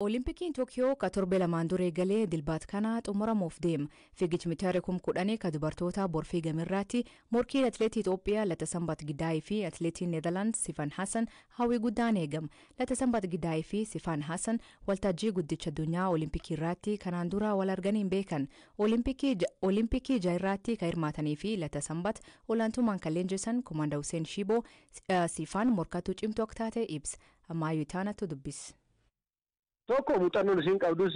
Olimpikiin Tookiyoo ka torbee 2n dura eegalee dilbaat kana xumuramuuf deema. Fiigichi meetira 10,000 ka dubartoota bor fiigamirraatti morkiin atileetii Itoophiyaa Latasanbat Gidaayii fi atileetiin Neezerlaand Sifan Hassan hawwii guddaan eegama. Latasanbat Gidaayii fi Sifan Hassan waltajjii guddicha addunyaa Olimpikii irratti kanaan dura wal arganii hin beekan. Olimpikii jaarraatti kan hirmaatanii fi Latasanbat olaantummaan kan leenjisan Komaanda Hussein Shiboo Sifan morkattuu cimtuu akka taate ibsa. Ammayyuu itaanatu dubbisa. Tokko muuxannoon isiin qabdus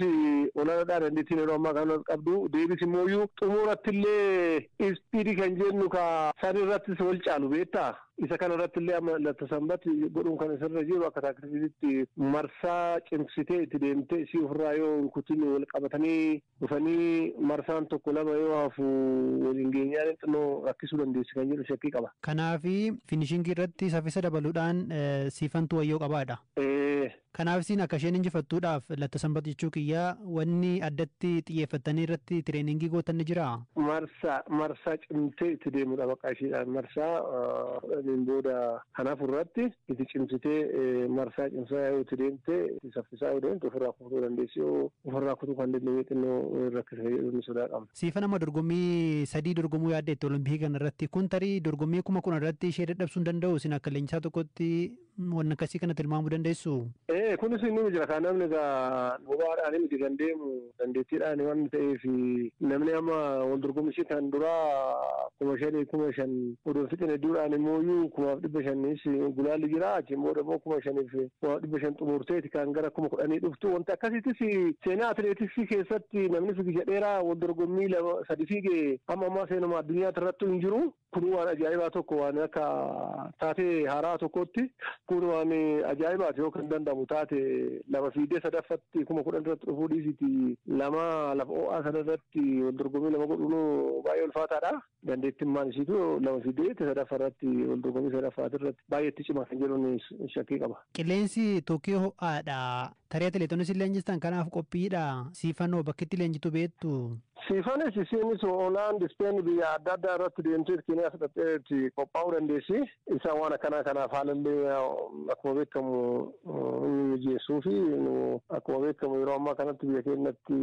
olaanaadhaa, dandeettiin yeroo ammaa kana qabdu deebis immoo xumuratti illee speed kan jennu ka san irrattis wal caalu beektaa. Isa kana irratti illee amma Latasanbat godhuun kan isirra jiru akka tacticiitti marsaa cimsitee itti deemtee isii ofirraa yoo hin kutin wal qabatanii dhufanii marsaan tokko lama yoo hafu waliin geenyaan xinnoo rakkisuu dandeessi kan jedhu shakkii qaba. Kanaafi finishingii irratti saffisa dabaluudhaan Siifantu wayyoo qabaadha. Kanaaf isin akka isheen injifattuudhaaf, Latasanbat jechuu kiyyaa, wanni addatti xiyyeeffattanii irratti trainingii gootan ni jiraa? Marsaa cimtee itti deemudha bakka ishiidhaan marsaa 10n booda kanaaf irratti itti cimsitee marsaa cimsaa yoo itti deemte, itti saffisaa yoo deemte, ofirraa kutuu dandeessi. Yoo ofirraa kutuu kan dandeenye xinnoo rakkisa jedhu sodaa qabna. Siifan amma dorgommii sadii dorgomuu yaaddeetti Olompikii kana irratti. Kun tarii dorgommii 10,000 irratti ishee dadhabsuu hin danda'u? Isin akka leenjisaa tokkotti wanna akkasii kana tilmaamuu dandeessu? Ee, kunis inni jira. Kan namni egaa bobaadhaan miti kan deemu, dandeettiidhaan waan ta'eef namni amma wal dorgommii kan duraa 5,000 5,000 odoo fixin hedduudhaan immoo 5,500s gulaalli jira. Achiin booda immoo 5,000f 5,500 xumurteeti kan gara 10,000 dhuftu. Wanti akkasiitis seenaa atileetiksii keessatti namni fiigicha dheeraa wal dorgommii lama sadi fiige amma ammaa seenuma addunyaa irratti hin jiru. Kun waan ajaa'ibaa tokko, waan akka taatee haaraa tokkotti kun waan ajaa'ibaati. Yoo kan danda'amu taate lama fiigdee sadaffatti 10,000 irratti dhufuu dhiisiti, lama lafa ho'aa sana irratti wal dorgommii lama godhuun baay'ee ulfaataadha. Dandeettiin maal isiitu lama fiigdee sadaffa irratti wal dorgommii sadaffaati irratti baay'ee itti cima kan jedhuun shakkii qaba. Qilleensi Tookiyoo ho'aadha. Tarii atileetonni isin leenjistan kanaaf qophiidha. Siifanoo bakki itti leenjitu beektu? Siifanis isiinis Hoolaand, Ispeen, biyya adda addaa irratti deemtee Keeniyaa fudhattee qophaa'uu dandeessi. Isaan waan akkanaa kanaaf haalallee akkuma beekamu inni mijeessuu fi akkuma beekamu yeroo ammaa kanatti biyya keenyatti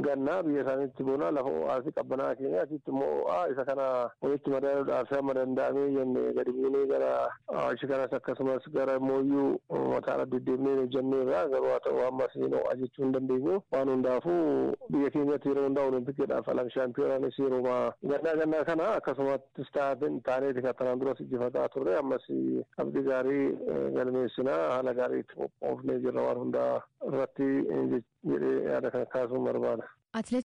gannaa, biyya isaaniitti bonaa, lafa ho'aa fi qabbanaa keenya asitti immoo ho'aa, isa kana walitti madaaluudhaaf hamma danda'amee jenne gadi buunee gara achi kanas akkasumas gara mooyyuu mataadha deddeemnee hojjenneerra. Garuu haa ta'u ammas ho'aa jechuu hin dandeenyu. Waan hundaafuu biyya keenyatti yeroo hundaa Olimpikiidhaaf alam shaampiyoonaanis yeroo gannaa gannaa kana akkasumattis taaneeti kan tanaan duras injifataa turre. Ammas abdii gaarii galmeessinaa, haala gaarii itti qophoofnee jirra waan hundaa irratti jedhee yaada kana kaasuun barbaada.